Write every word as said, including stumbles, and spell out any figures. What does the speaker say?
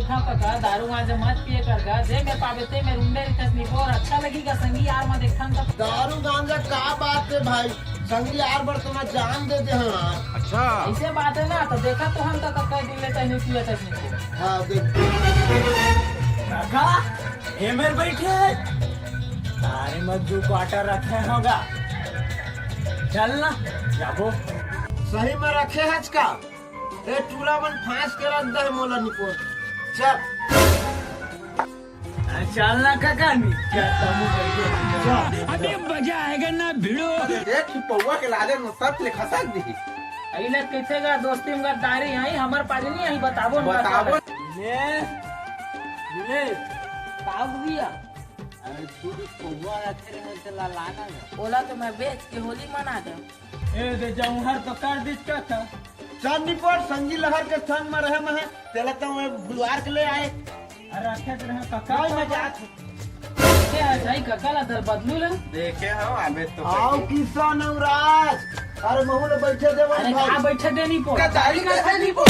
हाँ कका, दारू गांजा मत पिए कर गा, जे में पाबे ते में रुंडे रिथस निपोर, अच्छा लगी गा संगी यार में देखथन त। दारू गांजा का बात हे भाई, संगी यार बर तो मैं जान दे दे हाँ। अच्छा। ऐसे बात हे ना, तो देखा तो हम तो कक्का दिन ले तैनू पिए तक निपोर। हाँ देख। कका, ए मेर बैठे हे। तारे में दू क्वार्टर रखे होगा। चल ना, जाबो। सही में रखे हच का? ए टूरा मन फांस के रख दे मोला निपोर। चल। चल ना कका नी। चल, तमू बैठे। चल। अबे मजा आएगा ना भिड़ो। देख कि पौवा के लाले नो सत ले खसक दिही। अइले कइसे गा दोस्ती में गद्दारी आई, हमर पाजनी आई, बताबो न बताबो। का ले, ले। का भैया? अरे तू भी पौवा रखे रहे, चला लाना है। ओला तो मैं बेच के होली मना दे। ए दे जौहर तो कर दिस का था। चल निपोर, संगी लहर के संग में रहे में है, तेला तो मैं बुलवार के ले आए। अरे रखे रहे कका। कोई मजाक। के है सही कका ला दल बदलू ला। देखे हो, अबे तो आओ बैठे। किसान नवराज, अरे महू ले बैठे देवन अरे भाई। कहाँ बैठे दे निपोर? कचारी का था निपोर?